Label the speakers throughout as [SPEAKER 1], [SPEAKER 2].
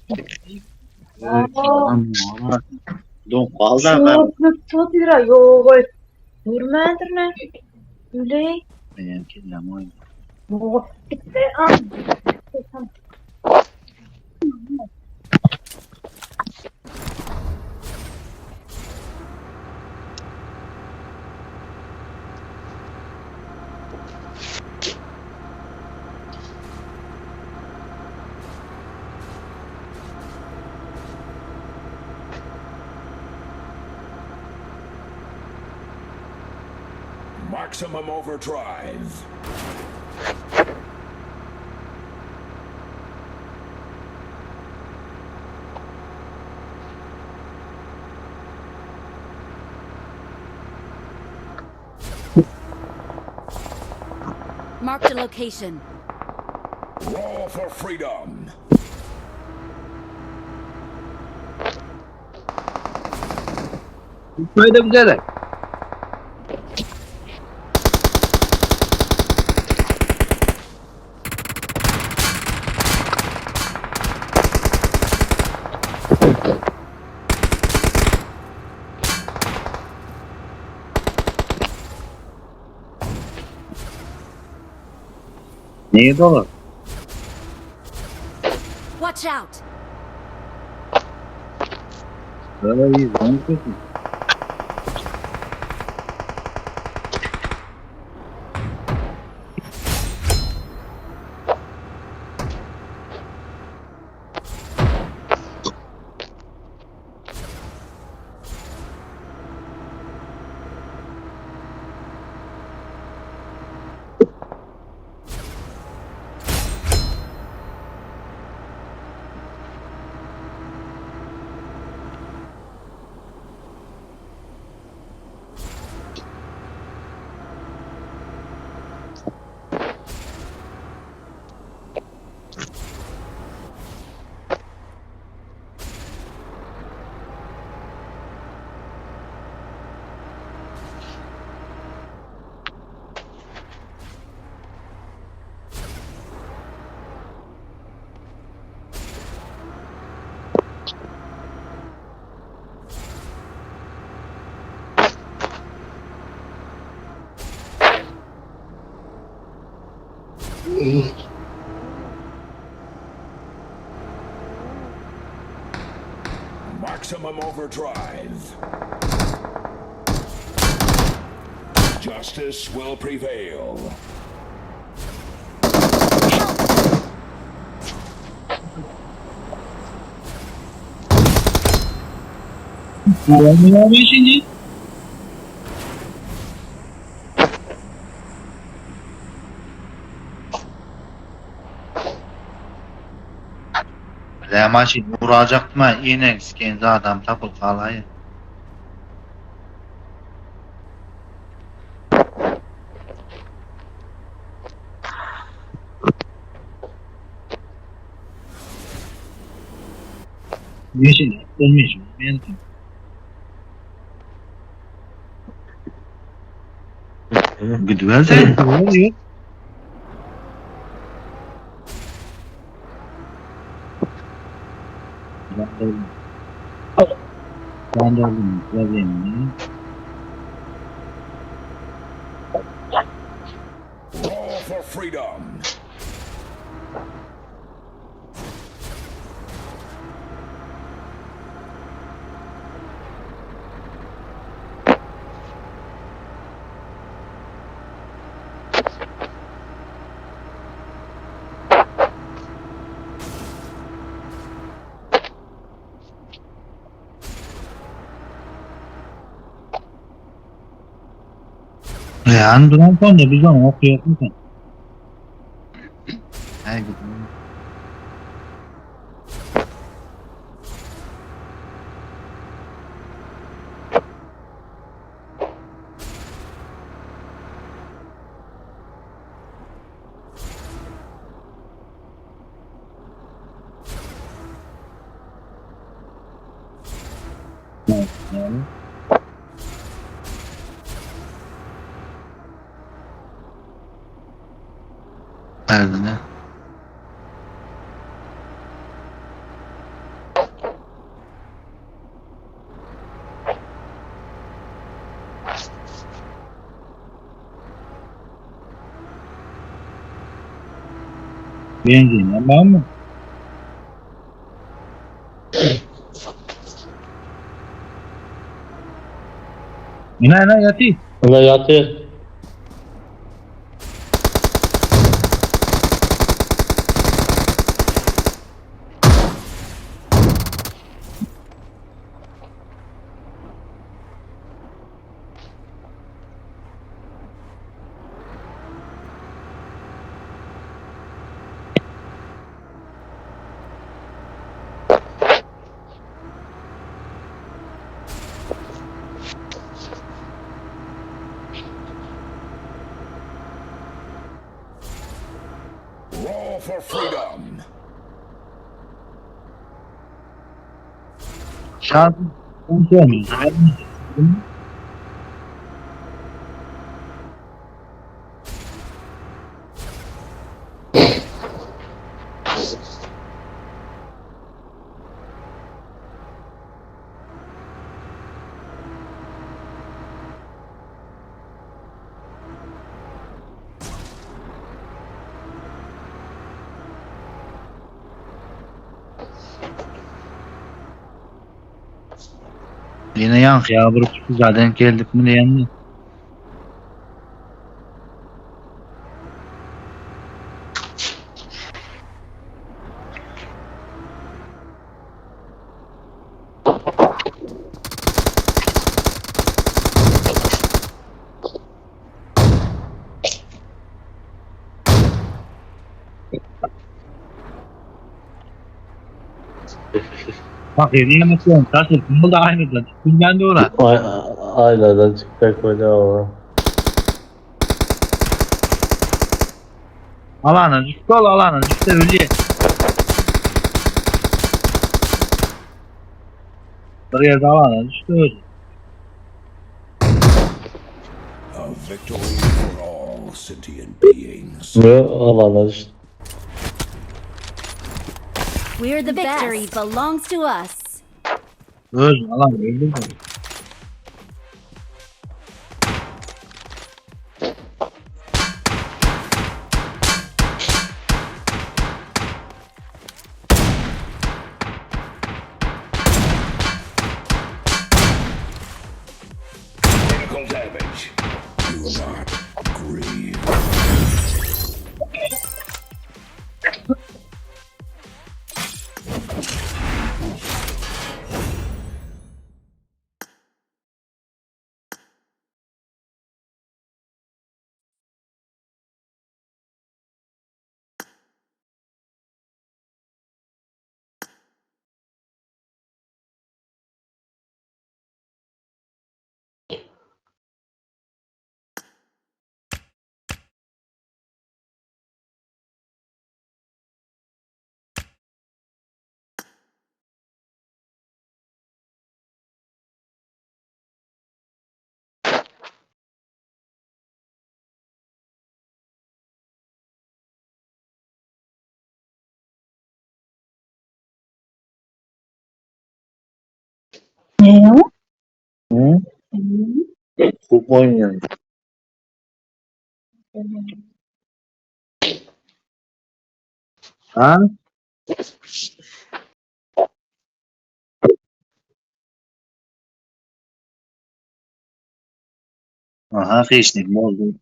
[SPEAKER 1] Şu ýok oý. Görmändir ne? Üleý.
[SPEAKER 2] Menem kellem oýnady.
[SPEAKER 1] Ýok, gitdi. Am.
[SPEAKER 3] Maximum overdrive.
[SPEAKER 4] Marked a location.
[SPEAKER 3] Roll for freedom.
[SPEAKER 2] Böyle güzel. Neye dolar?
[SPEAKER 4] Watch out!
[SPEAKER 2] Böyle iyi. Onu kesin.
[SPEAKER 3] Maximum overdrive. Justice will prevail.
[SPEAKER 2] Şimdi. Lemaşin vuracak mı? Yine kendi adam tapıl kalayı. Yeşil, olmuş. Ben Güdüvel de. Yok. Ben de oldum. Ben de oldum. Güzel
[SPEAKER 3] Roll for freedom.
[SPEAKER 2] Yani duran sonra biz onu okuyalım mı? Her gidelim. Yani. Nerede ne? Benzin barmy? Ine ine ýaty.
[SPEAKER 5] Ine ýatyr.
[SPEAKER 3] Roll for freedom.
[SPEAKER 2] Şarj Yine yankı ya bir zaten geldik mi diyen. Bak yine mesela taşı bu da aynı da. Günden de ora.
[SPEAKER 5] Ay, aynadan çıkacak böyle ama.
[SPEAKER 2] Alana düştü ol alana düştü ölüyor. Bir yerde alana düştü öldü.
[SPEAKER 3] A victory for all sentient beings.
[SPEAKER 5] Bu alana düştü.
[SPEAKER 4] We're the Victory best. belongs to us.
[SPEAKER 2] Öldü alan öldü mü?
[SPEAKER 3] Critical damage. Do not grieve.
[SPEAKER 1] Ne o?
[SPEAKER 2] Hı? Kup oynuyor. Ha? Aha fişnik oldu.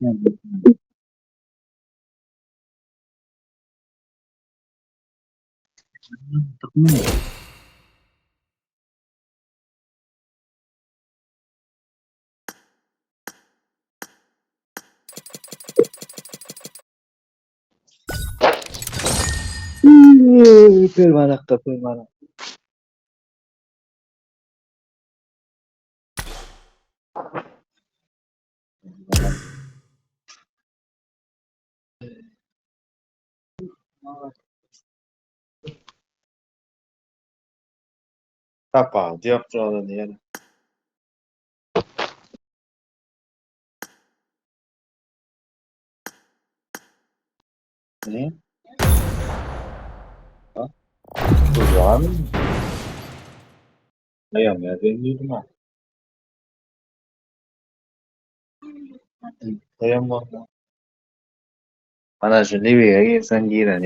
[SPEAKER 2] Pervanakta pervanak.
[SPEAKER 6] Tapawudy ýokdur odan diýeli.
[SPEAKER 2] Ne? Ha? Bu var mı? Daýam ya ben duydum ha. Daýam var. Bana şu Libya'ya girsen giren.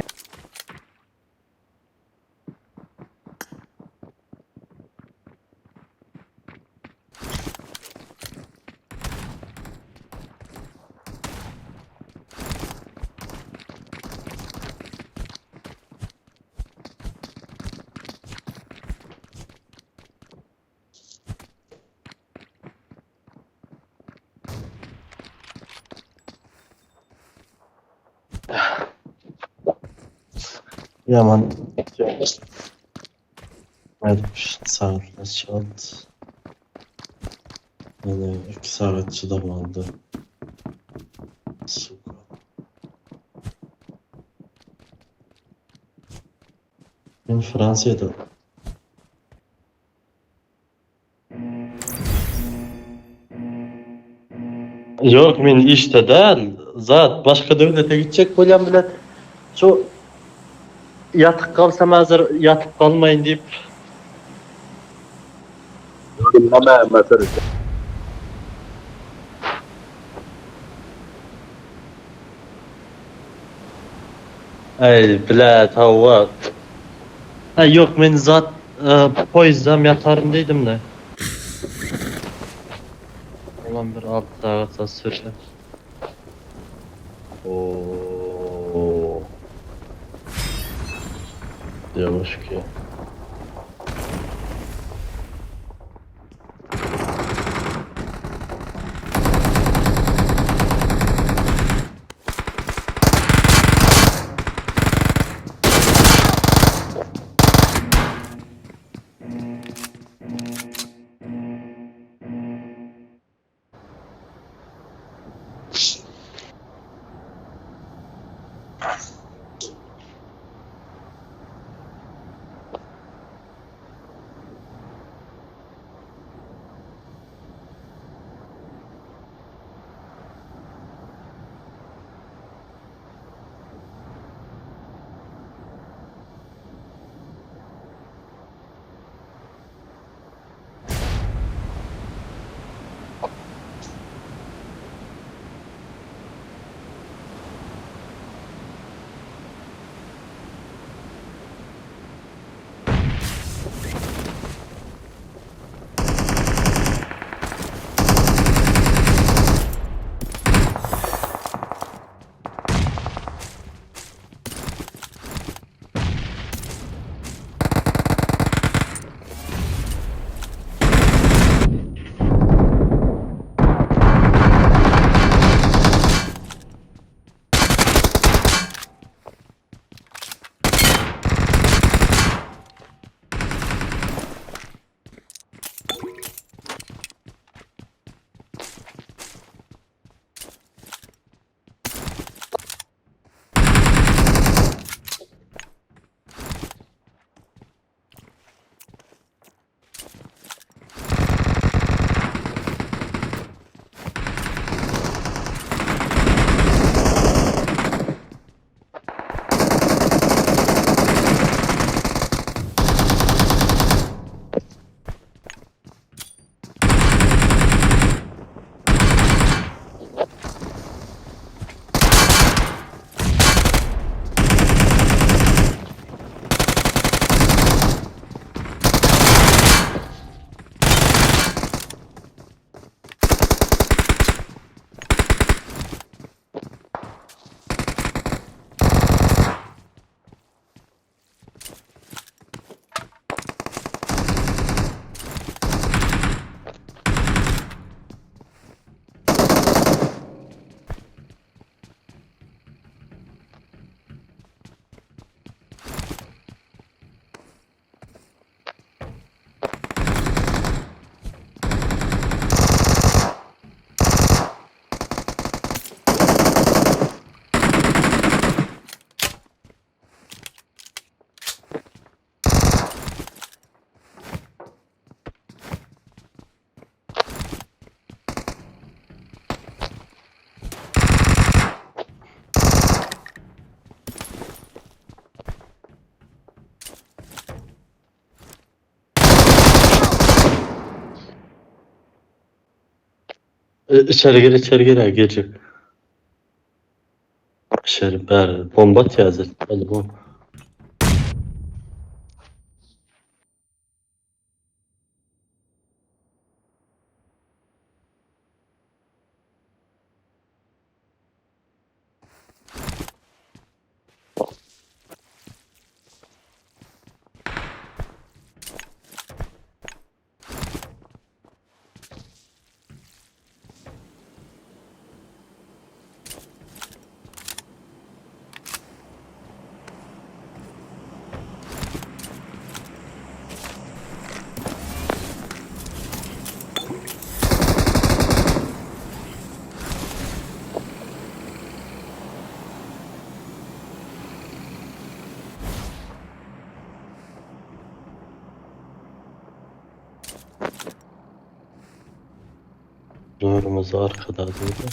[SPEAKER 5] Ýaman Nädip sagatlar çalt. Ýene 2 sagat çydamalydy. Suka. Men Fransiýada. Ýok men işde däl zat başga döwlete gitjek bolýan bilen şu ýatyp galsam häzir ýatyp galmaýyn diýip. Aý blät hawa. Aý ýok men zat poýezdam ýataryn diýdimle. Olam bir 6 sagat zat sürse. Oo. Ýawaş ki. Içeri gir içeri gir girjek. İçeri bäri bomba atýar häzir. Hadi bom. Zorumuz arkada diýdi.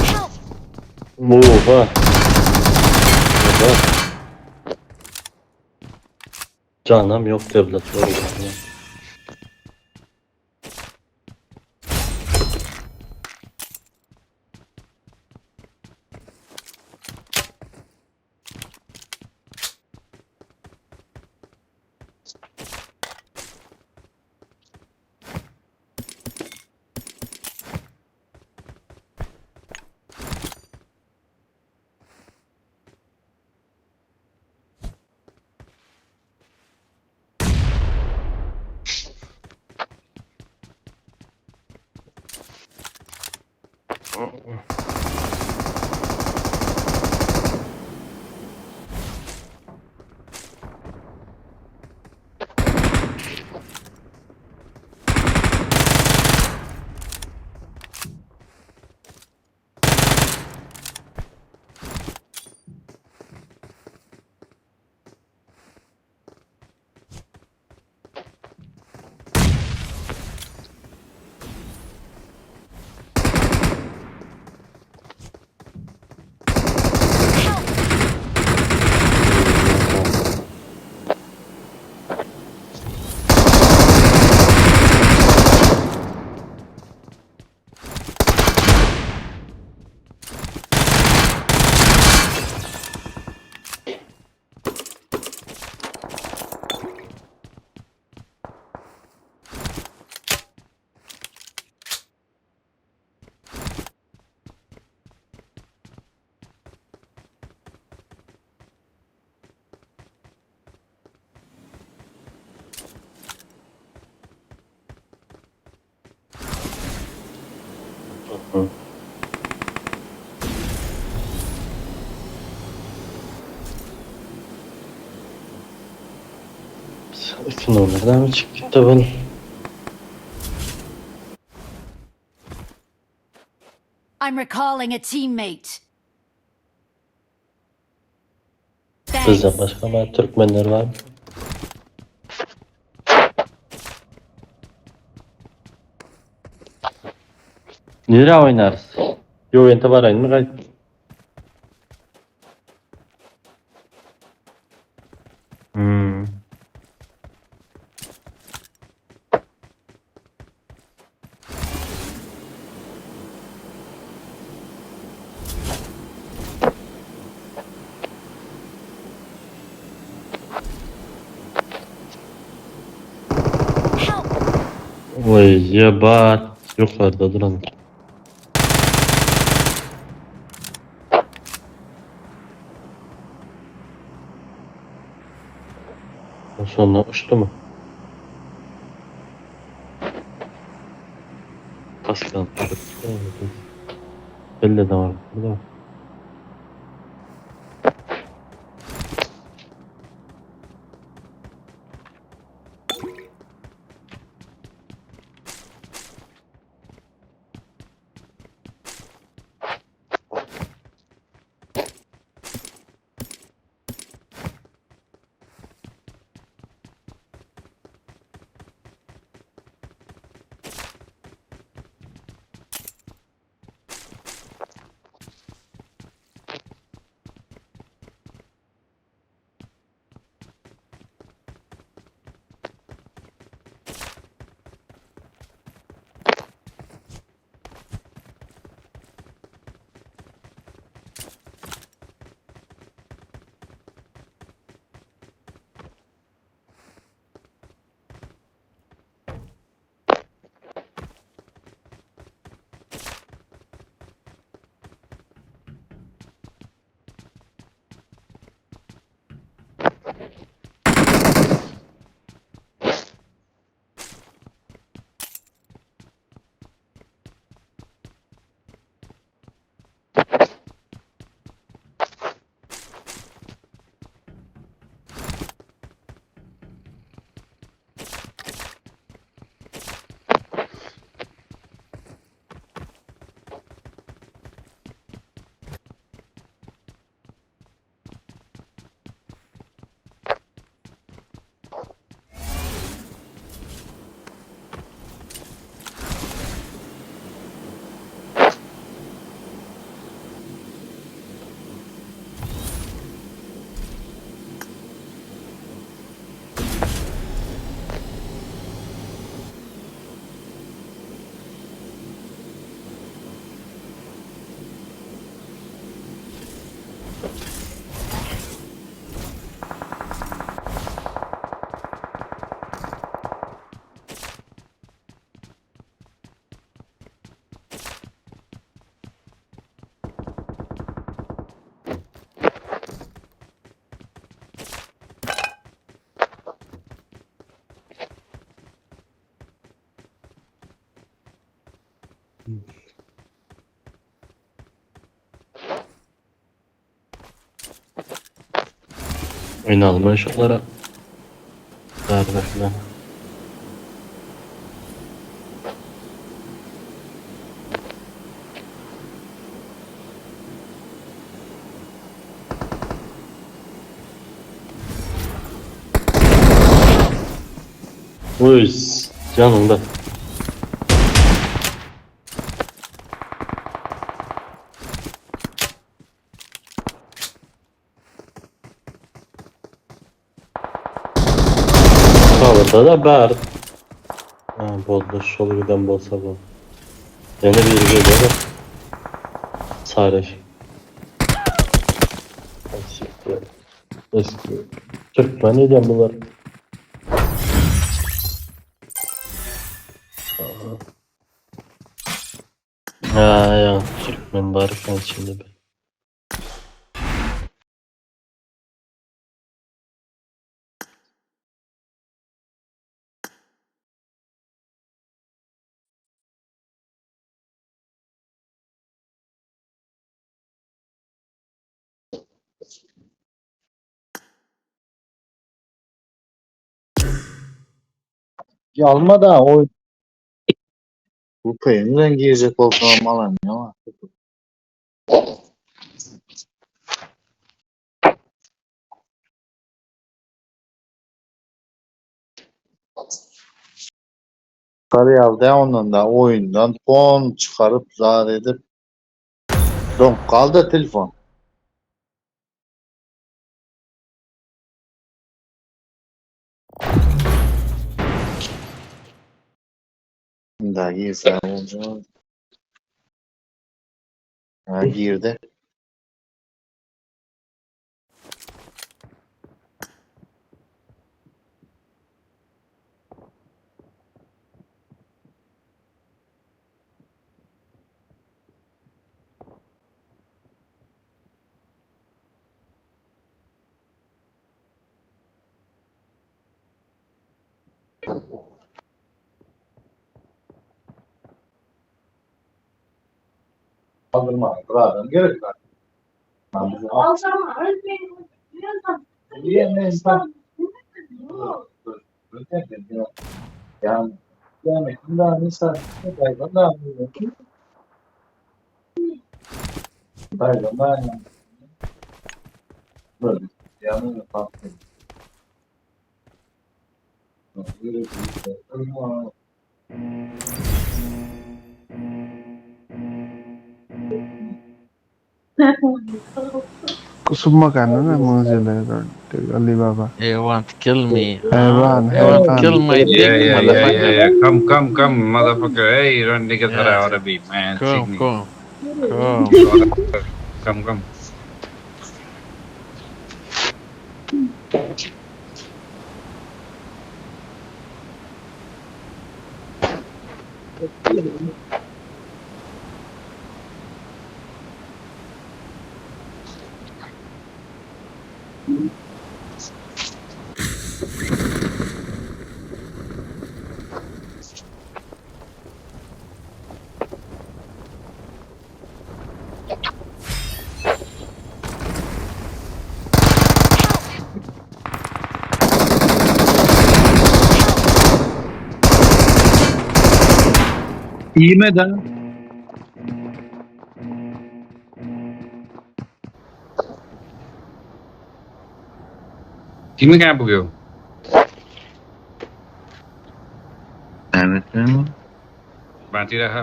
[SPEAKER 4] Help!
[SPEAKER 5] Oha. Oha. Janam yok devlet var yani. Biz 2 nomerden mi çıktık da ben?
[SPEAKER 4] I'm recalling a teammate.
[SPEAKER 5] Bizden
[SPEAKER 4] Thanks.
[SPEAKER 5] başka ben Türkmenler var mı? Nereye oynarız? Yo ente var mı kayıt?
[SPEAKER 4] Help!
[SPEAKER 5] Oy yabat. Yukarıda duran. Sonra uçtu mu? Pascal. Belli de var. Burada var. Oýnalymy şolara? Darda filan. Uy, janynda. Kalırda da bar. Ha, boldy, şol giden bolsa bol. Ýene biri gelýär. Sarı. Eski. Türkmen edýän bular. Ha ya, Türkmen bar eken içinde bir.
[SPEAKER 6] Alma da o Bu peýninden girjek bolsam alan ýa. Çykarýardy ondan da oýundan fon çykaryp zat edip doňup galdy telefon. Daha girse olacak. Ha girdi. Kaldırma. Buradan gerek var. Yani yani bundan insan böyle yani
[SPEAKER 7] Kusumma karna na Mozilla Alibaba.
[SPEAKER 8] You want to kill me?
[SPEAKER 7] Hayvan,
[SPEAKER 8] You want to
[SPEAKER 7] hayvan.
[SPEAKER 8] kill my dick,
[SPEAKER 9] Yeah, yeah, yeah,
[SPEAKER 8] motherfucker?
[SPEAKER 9] yeah, yeah. Come, come, come, motherfucker. Hey, run nigga,
[SPEAKER 8] Yeah.
[SPEAKER 9] yeah. ought to be, man.
[SPEAKER 8] Come,
[SPEAKER 9] Sydney.
[SPEAKER 8] come, come.
[SPEAKER 9] Come, come.
[SPEAKER 2] İğmeden
[SPEAKER 9] तिमी कहाँ पुग्यौ बाँचिराख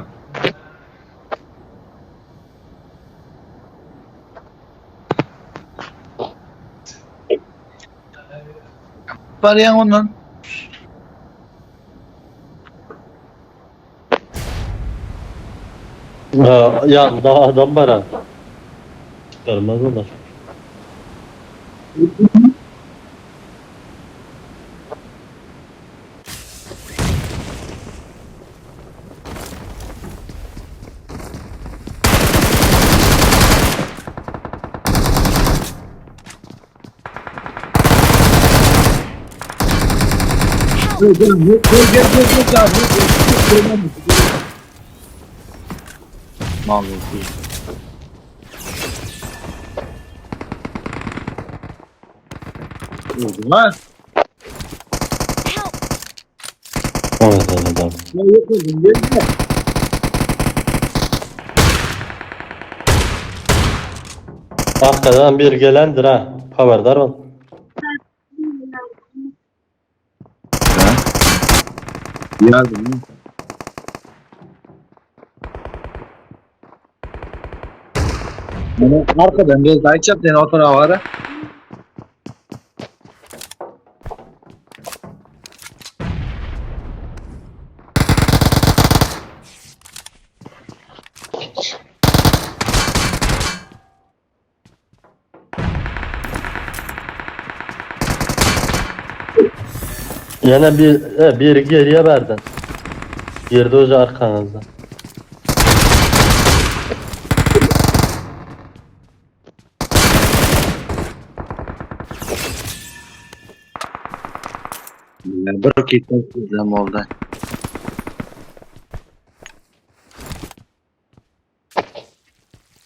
[SPEAKER 2] Barýan ondan.
[SPEAKER 5] Ha, ya daha adam var ha. Çıkarmaz onlar.
[SPEAKER 2] Dur dur dur gel gel gel abi. Dur, dur, dur.
[SPEAKER 6] Mal yok. Ha?
[SPEAKER 4] Help!
[SPEAKER 5] Evet evet adam.
[SPEAKER 6] Ya yok oldum. Gelme.
[SPEAKER 5] Arkadan bir gelendir ha. Haberdar ol.
[SPEAKER 6] Yardım. Bunu arkadan biraz daha çap seni o tarafa ara.
[SPEAKER 5] Yine bir he, bir geriye verdin. Girdi hoca arkanızda.
[SPEAKER 6] Bırak gitmem oldu.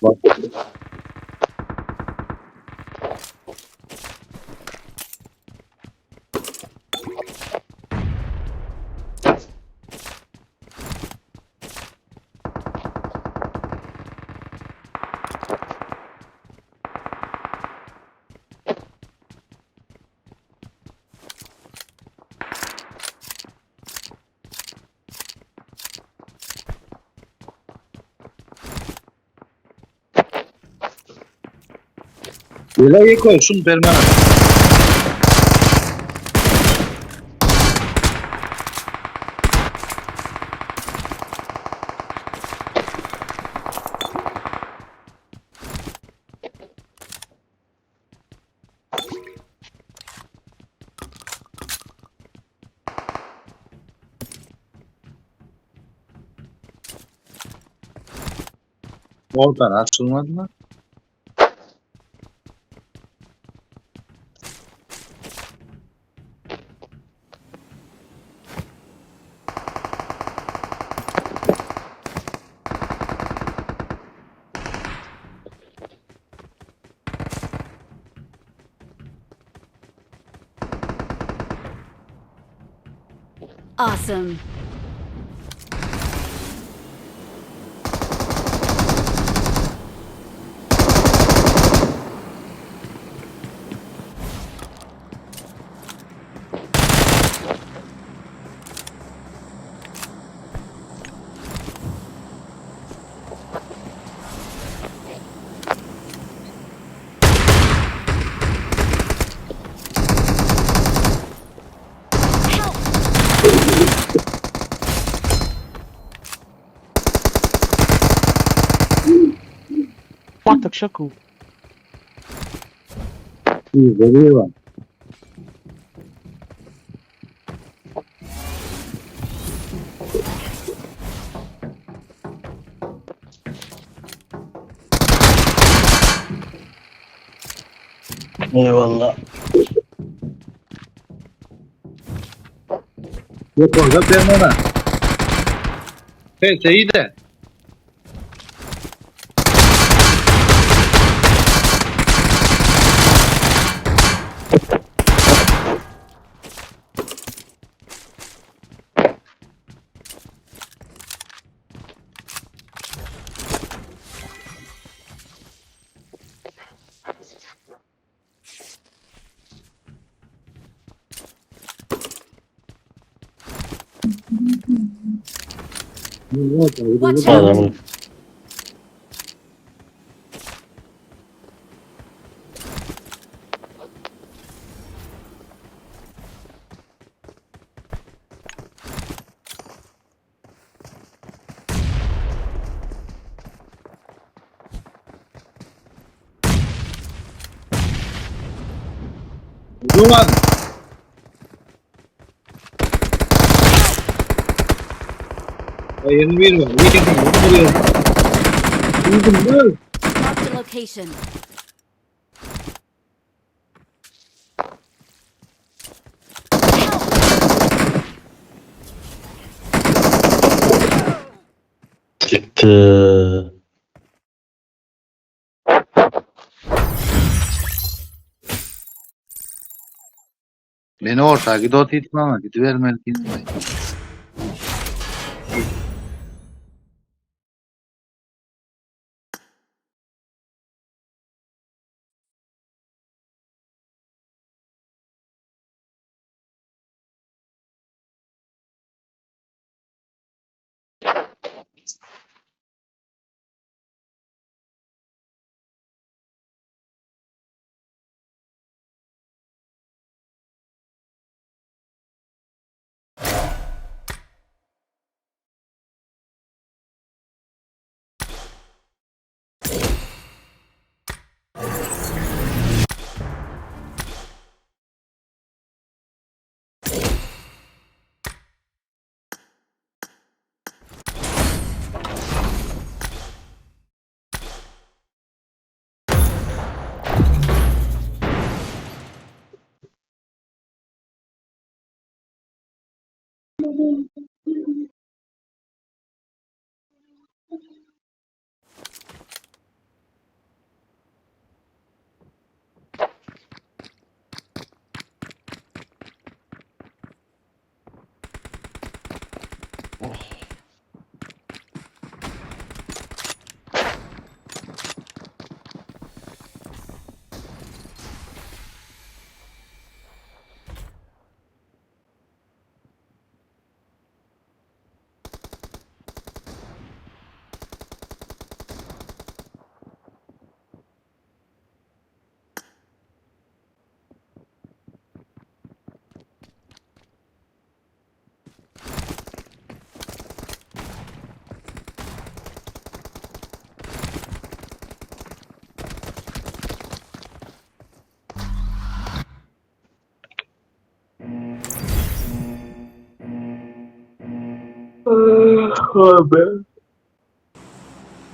[SPEAKER 6] Bak. Öyle iyi koysun permanent. Oradan açılmadı mı?
[SPEAKER 4] Awesome. Help!
[SPEAKER 6] İyi, var.
[SPEAKER 5] Eyvallah.
[SPEAKER 6] Yok orada permanent. Neyse iyi de.
[SPEAKER 4] Watch out!
[SPEAKER 5] Adamın
[SPEAKER 6] Duman. Ya 21 var. İyi Duydum, dur.
[SPEAKER 4] Marked a location. Help!
[SPEAKER 5] çıktı.
[SPEAKER 6] Meni orta git ot it maňa gidibermeli diýdim.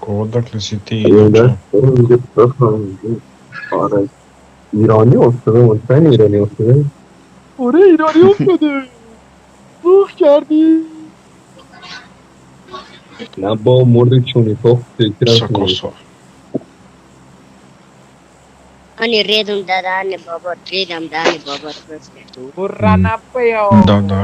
[SPEAKER 10] Odakle si ti inače?
[SPEAKER 11] ایرانی افتاده مطمئن ایرانی افتاده
[SPEAKER 7] آره ایرانی افتاده روح کردی
[SPEAKER 11] نه با مرد چونی پخت
[SPEAKER 10] Sa Kosova.
[SPEAKER 1] Ani redom da dane baba, redom dane baba.
[SPEAKER 10] Da, da.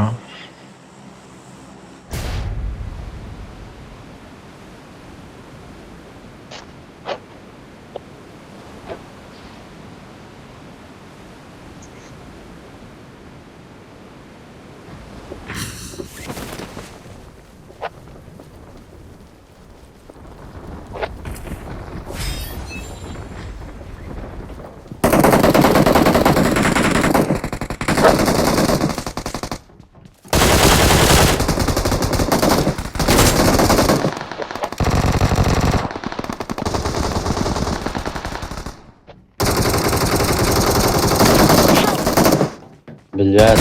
[SPEAKER 5] Bilýän.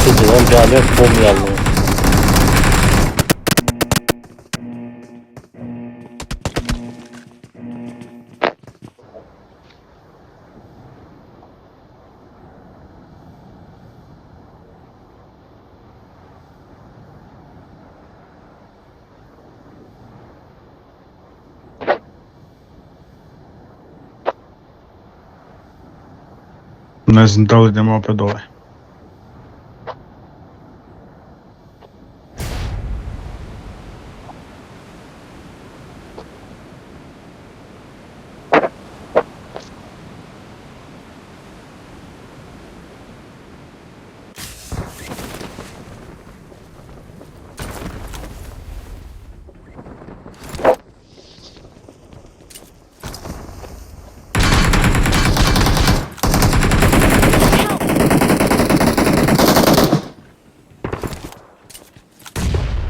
[SPEAKER 5] Sizden gelýär bom ýaly.
[SPEAKER 10] Ne znam da li idemo opet dole.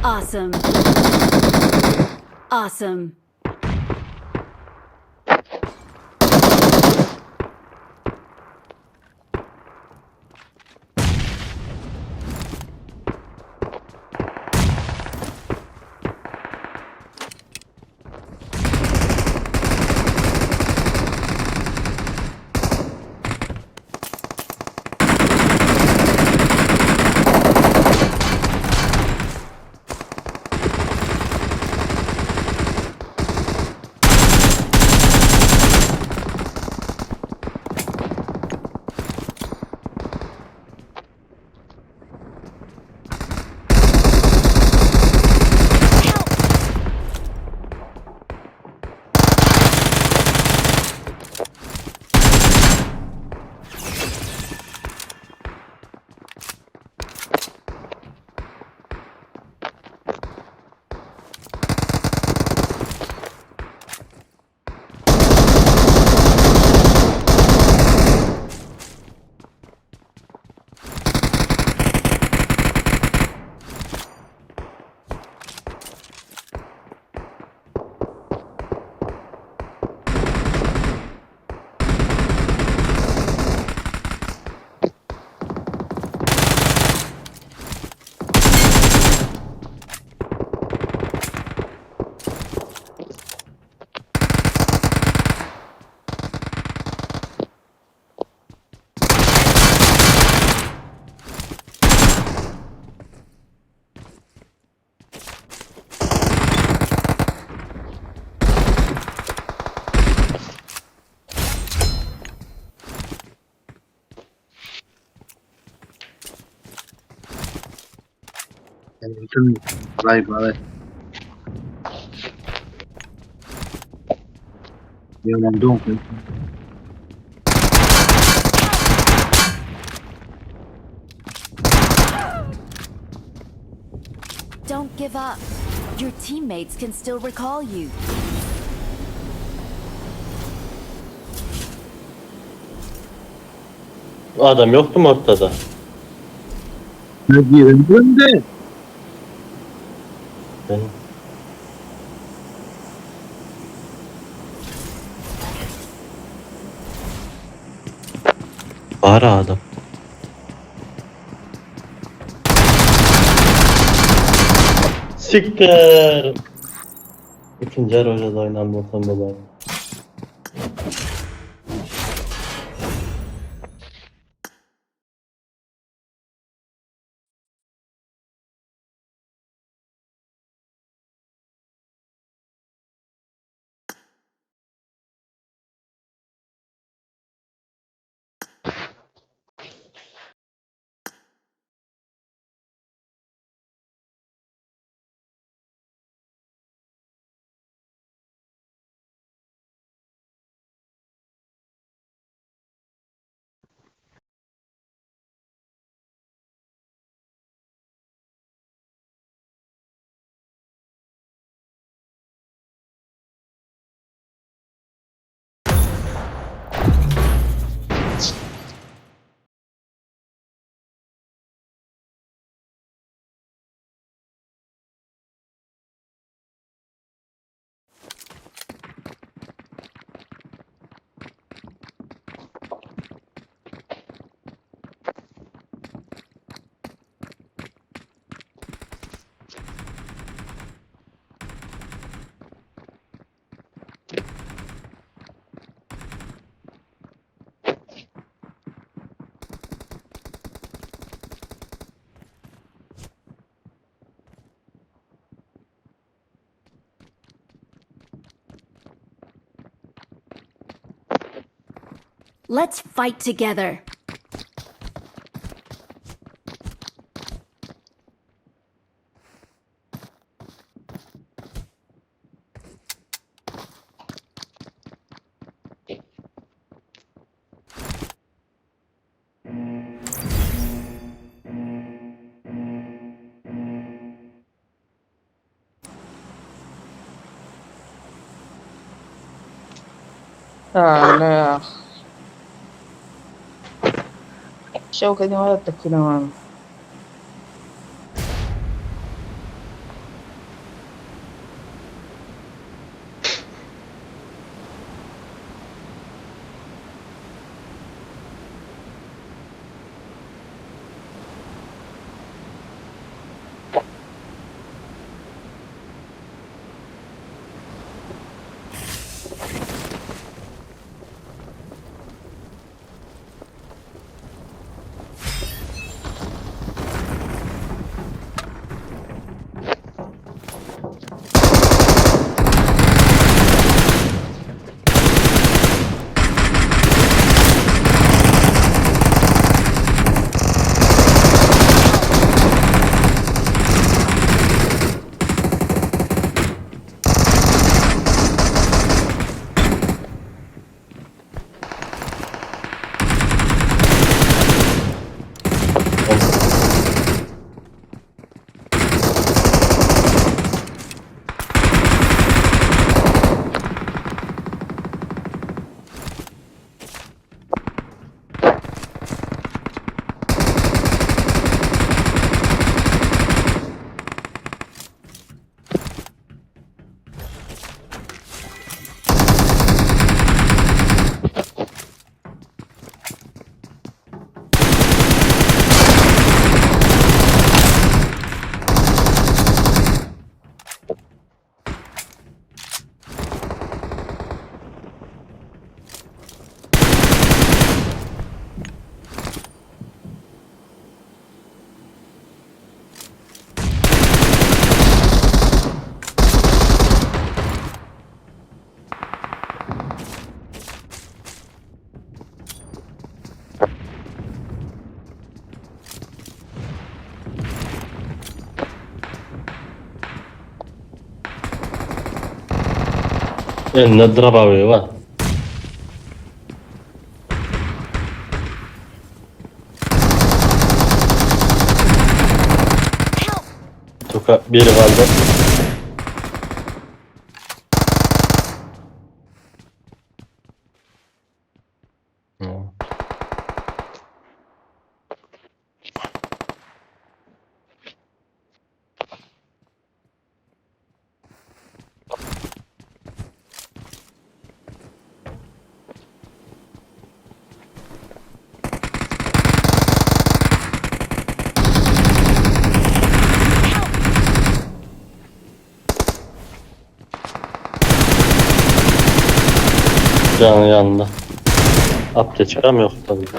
[SPEAKER 4] Awesome. Awesome.
[SPEAKER 6] Vay vay. Yalan donk.
[SPEAKER 4] Don't give up. Your teammates can still recall you.
[SPEAKER 5] Adam yoktu mu ortada?
[SPEAKER 6] Ne diyelim de.
[SPEAKER 5] Ben... Var adam. Siktir. İkinci yarı hocada oynanmasam da bari.
[SPEAKER 4] Let's fight together.
[SPEAKER 12] Ah, لا الشوكة دي ما تاكلها معانا.
[SPEAKER 5] Elinde drabawy bar. Tuka biri galdy. Jany ýanynda. Aptečkam ýok tabii.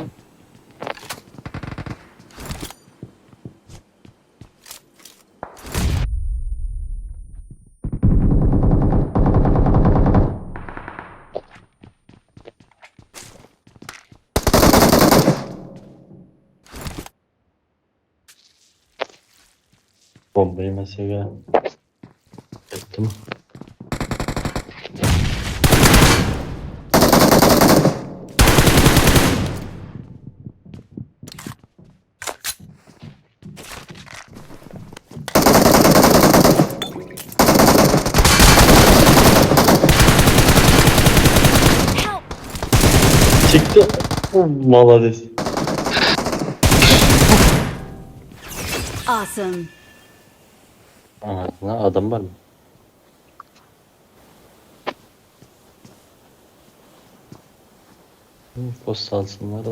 [SPEAKER 5] Bombayı mesela ettim. Çıktı. Malades.
[SPEAKER 4] Awesome.
[SPEAKER 5] Anasına adam var mı? Post alsınlar da.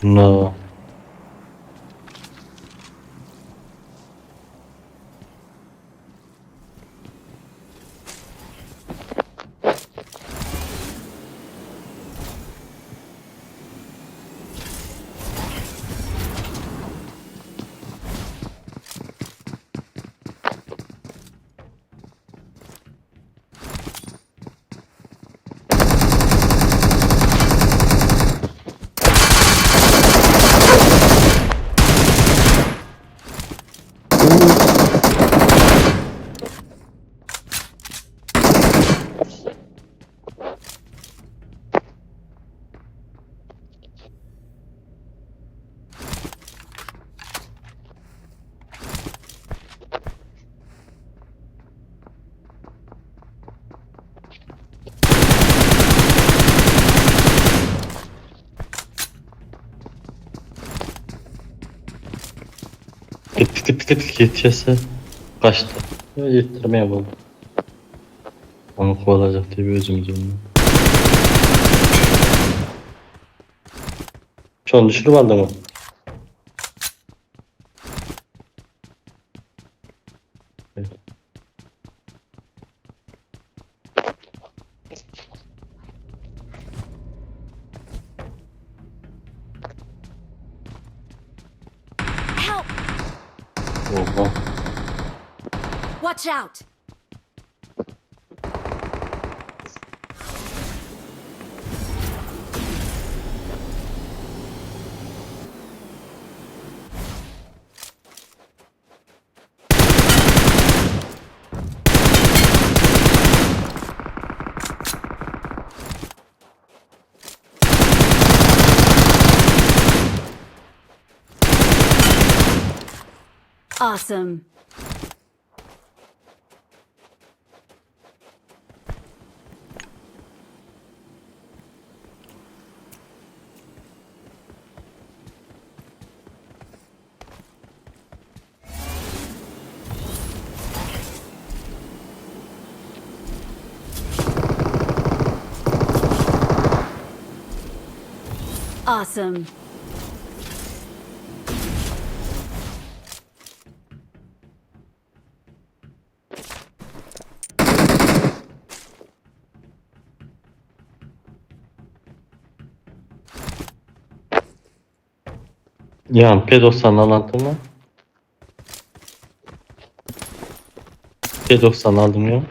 [SPEAKER 5] No. Pit pit pit yetişese kaçtı. Yettirmeye buldu. Onu kovalayacak diye bir özümüz onunla. Şunu düşürüp aldı mı? Evet.
[SPEAKER 4] Help!
[SPEAKER 5] Oha.
[SPEAKER 4] Watch out! Awesome. Awesome.
[SPEAKER 5] Ya P90 alantım mı? P90 aldım ya.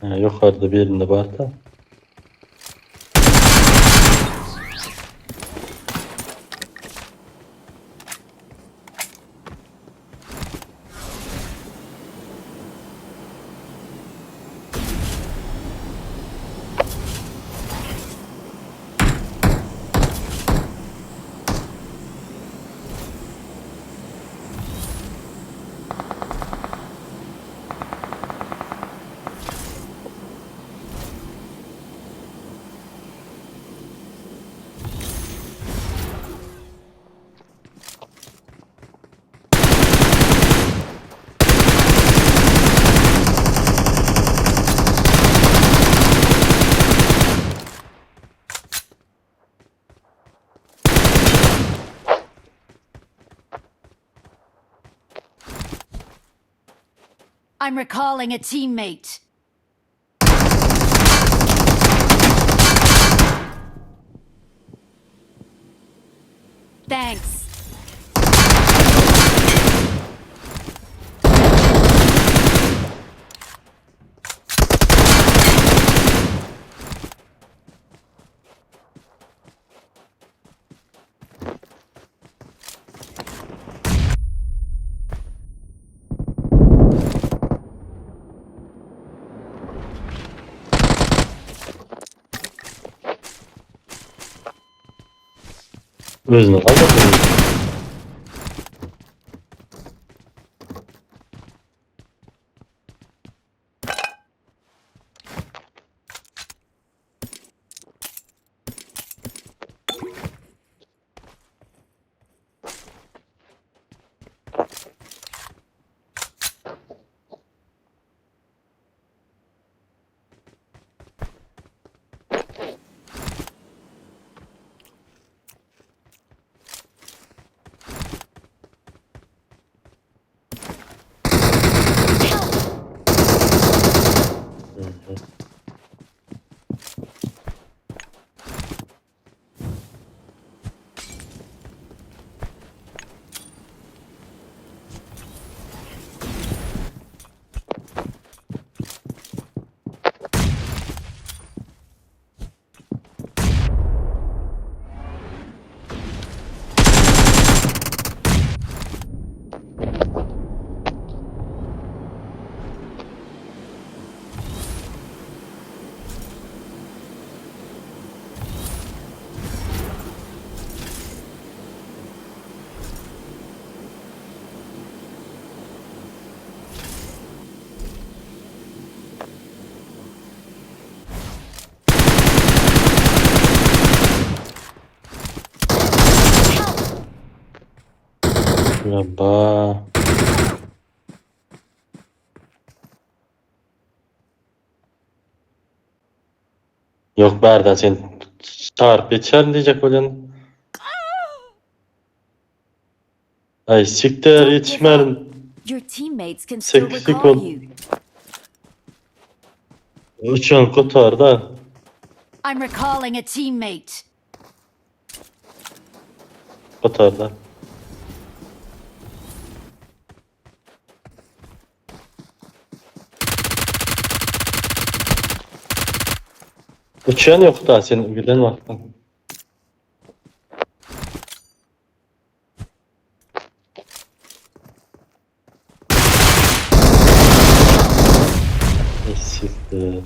[SPEAKER 5] Ha, yukarıda birinde var da.
[SPEAKER 4] I'm recalling a teammate. Thanks.
[SPEAKER 5] Özünü kaldırdı. Ya ba. Yok berden sen çarp geçer diyecek olan. Ay siktir yetişmedim.
[SPEAKER 4] Your teammates can still
[SPEAKER 5] Sekiz
[SPEAKER 4] recall
[SPEAKER 5] ol.
[SPEAKER 4] you.
[SPEAKER 5] Uçan kurtar da.
[SPEAKER 4] I'm recalling a teammate.
[SPEAKER 5] Kurtar da. Uçan yok da senin bilen vaktin. Ay, Siktir.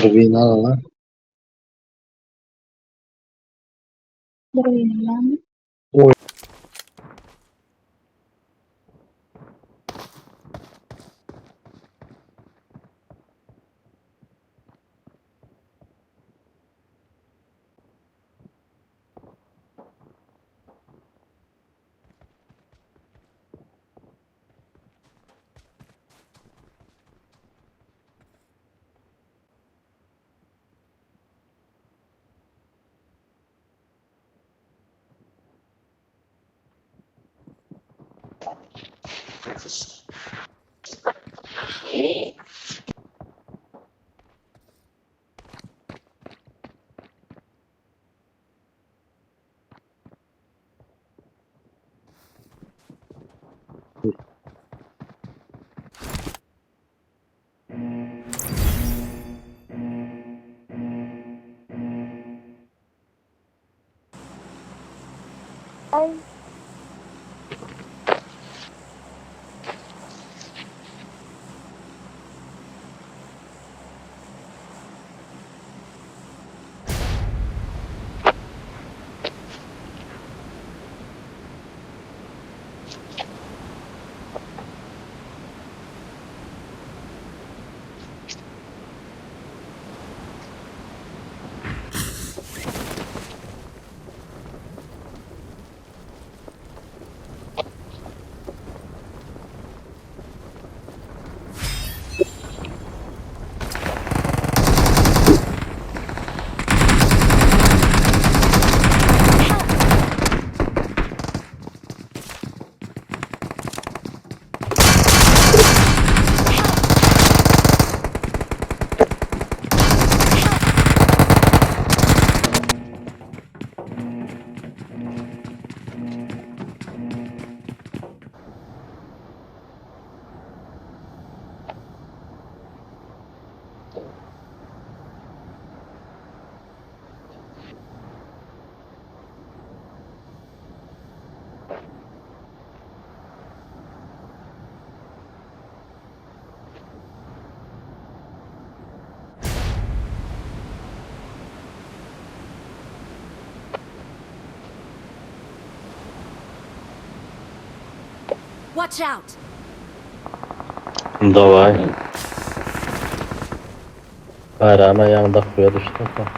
[SPEAKER 6] Turbina lan. Oy.
[SPEAKER 4] Watch out!
[SPEAKER 5] Daway. Gaýrana ýaňy dakgyya düşdüm.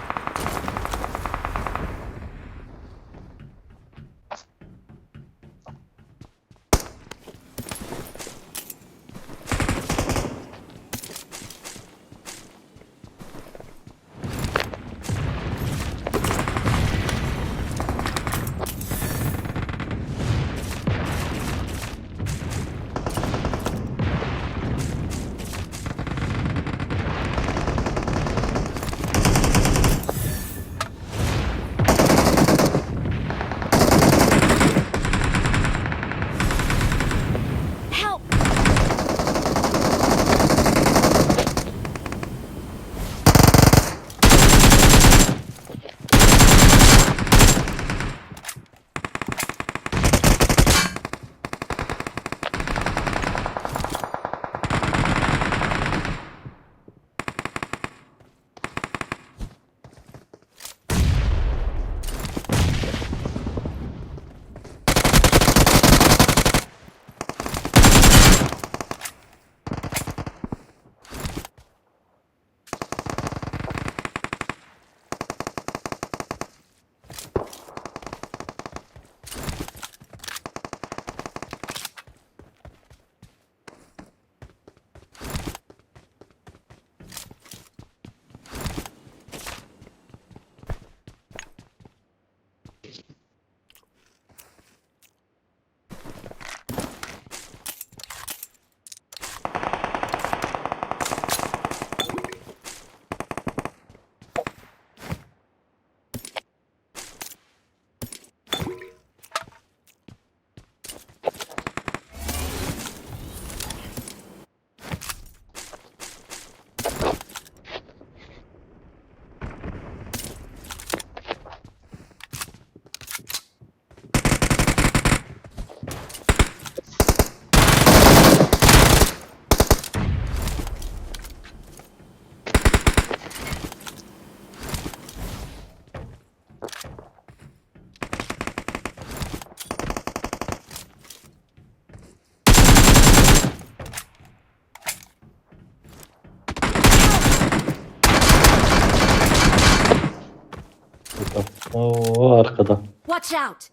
[SPEAKER 5] Oo arkada.
[SPEAKER 4] Watch out!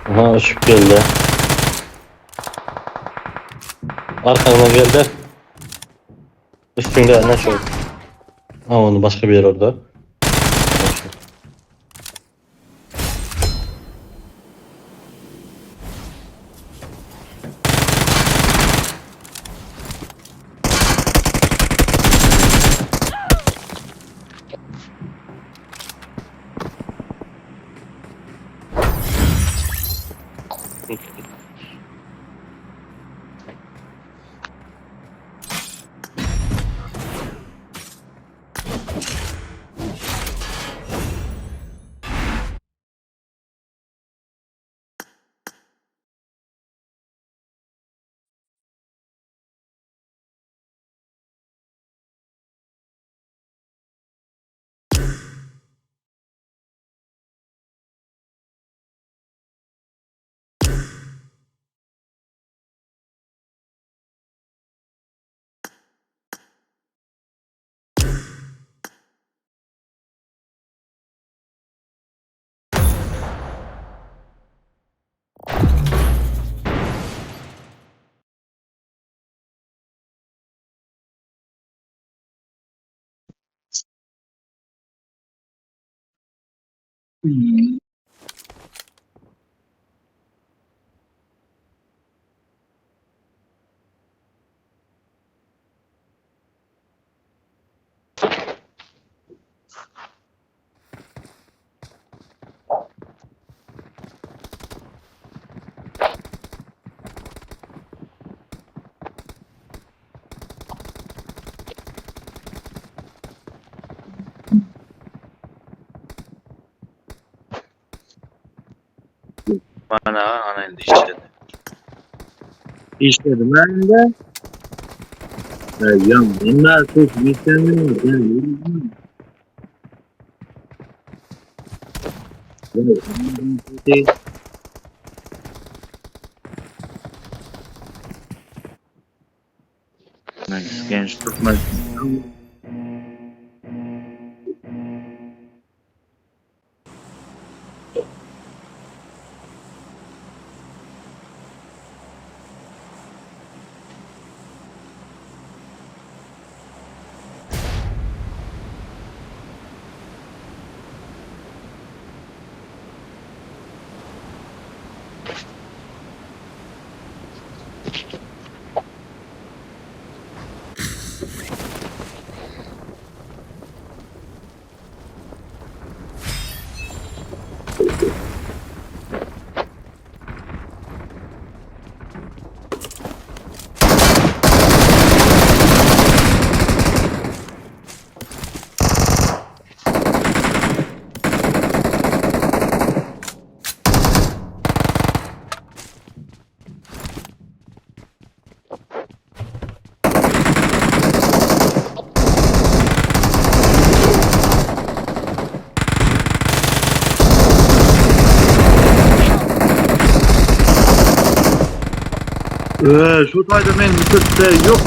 [SPEAKER 5] Aha ışık geldi. Arkandan geldi. Üstünde ne
[SPEAKER 4] Watch
[SPEAKER 5] şu?
[SPEAKER 4] out!
[SPEAKER 5] Ha onu başka bir yer orada.
[SPEAKER 6] Bana ana indi işledi. İşledim ben de. Ya bunlar çok mükemmel. Ben Genç tutma. Şu tayda men mütette yok.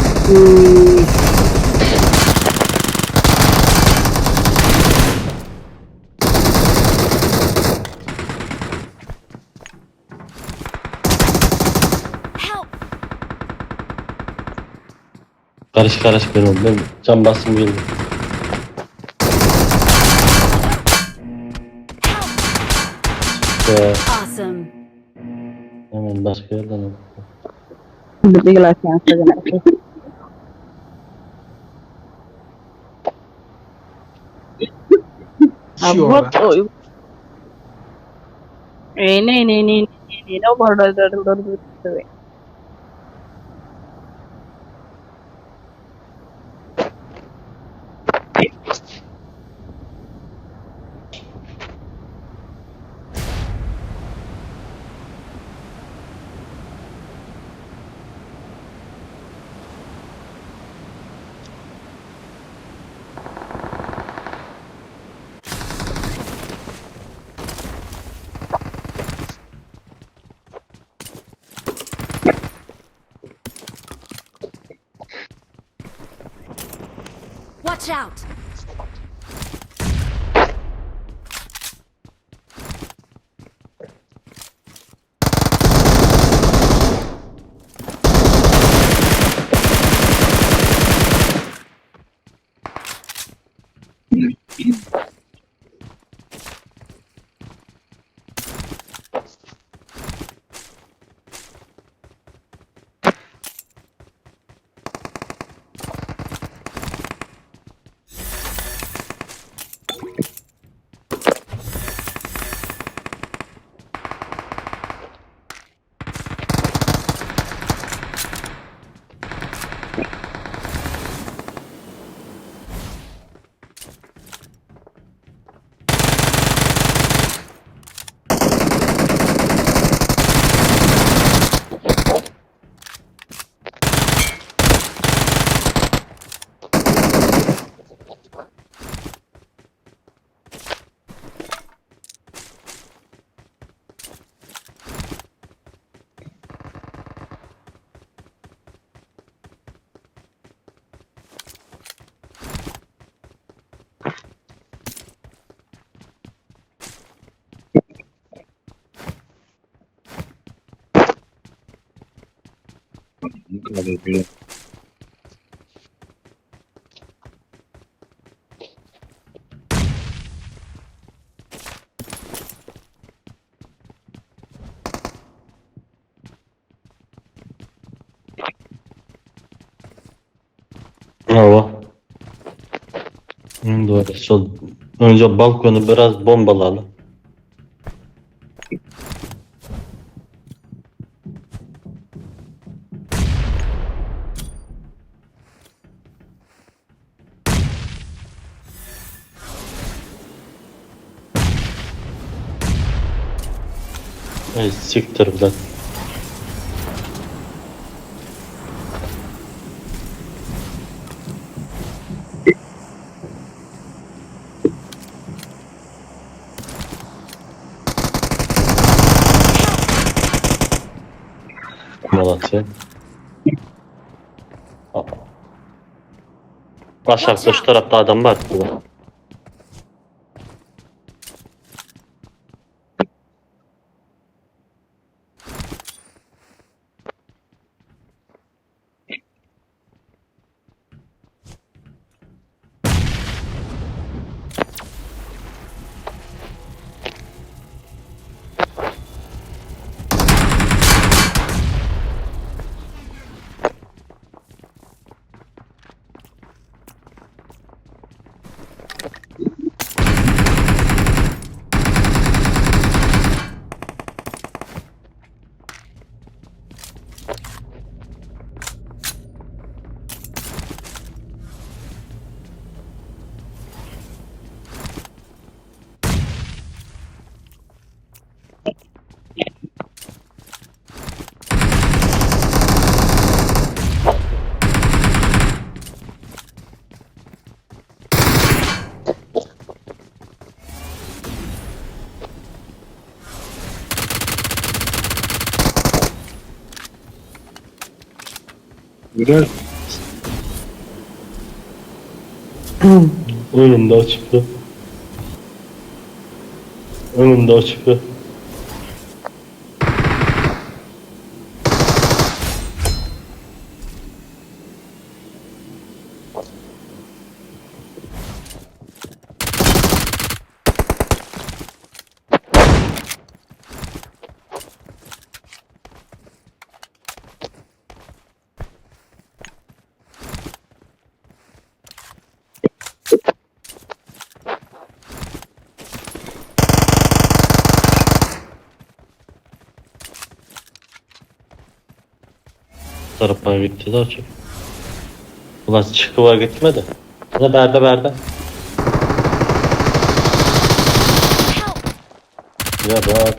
[SPEAKER 4] Help!
[SPEAKER 5] Karış karış ben oldum. Ben cam bastım geldi.
[SPEAKER 4] Help!
[SPEAKER 5] Ee,
[SPEAKER 4] Awesome.
[SPEAKER 5] hemen başka yerden aldım.
[SPEAKER 1] नहीं नहीं नहीं नहीं no
[SPEAKER 4] Watch out!
[SPEAKER 5] Hawa. Doğru. Şol önce balkonu biraz bombalaly. Ey siktir lan. Malatya. Aşağıda şu tarafta adam var.
[SPEAKER 6] Biraz
[SPEAKER 5] Önümde o çıktı. Önümde o çıktı. Tarafa gitti daha çok. Ulan çıkıva gitmedi. Ne berde berde. Ya bak.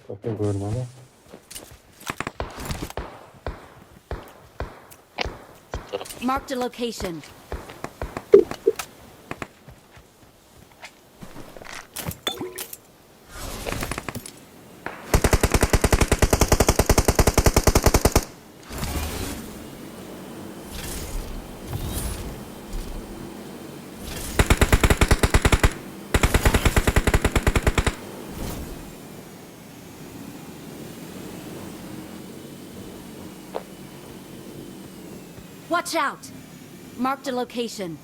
[SPEAKER 5] Bakın görmene.
[SPEAKER 4] Marked a location. Watch out! Marked a location.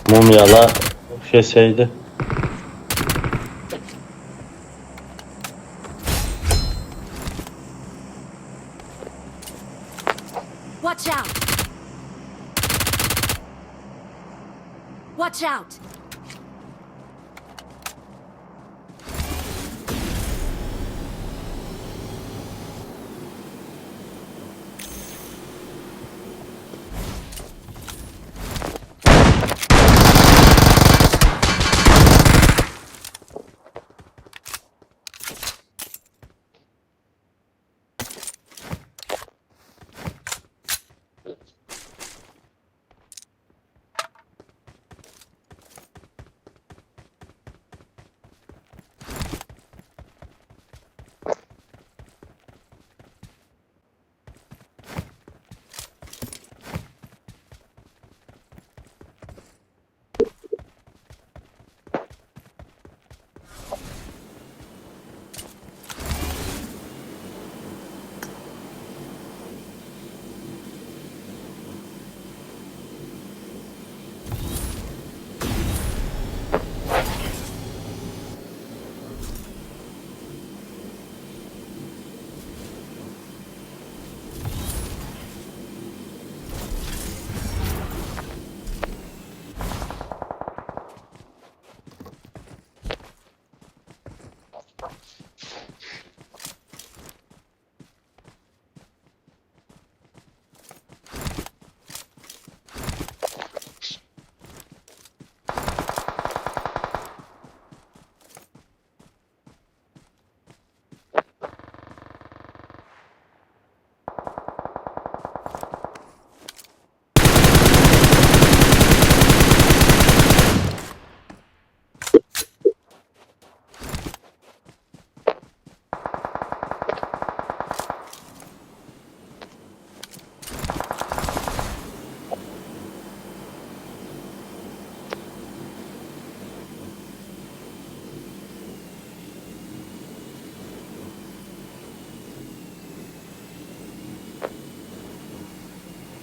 [SPEAKER 5] Mumyala keseydi.
[SPEAKER 4] Watch out! Watch out!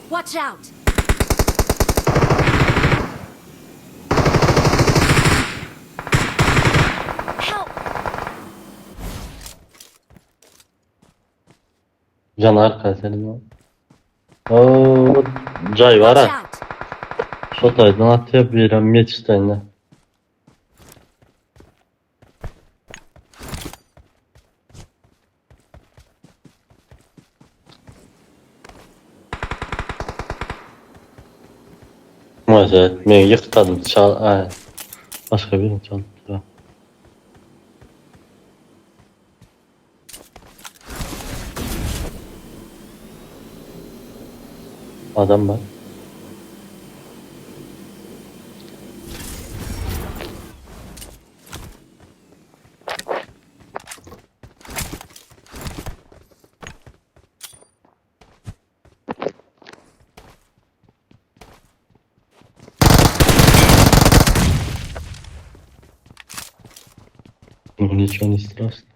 [SPEAKER 4] Watch out! Help!
[SPEAKER 5] Janar kaselim. Oo, jay var
[SPEAKER 4] Watch
[SPEAKER 5] ha.
[SPEAKER 4] out!
[SPEAKER 5] Şo taýdan atýar birem ýetişdende. Maşa, men ýykdadym çal, ay. Başga birini çalypdyr. Adam var. Ну, ничего не страшно.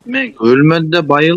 [SPEAKER 6] Men ölmedi de bayıl.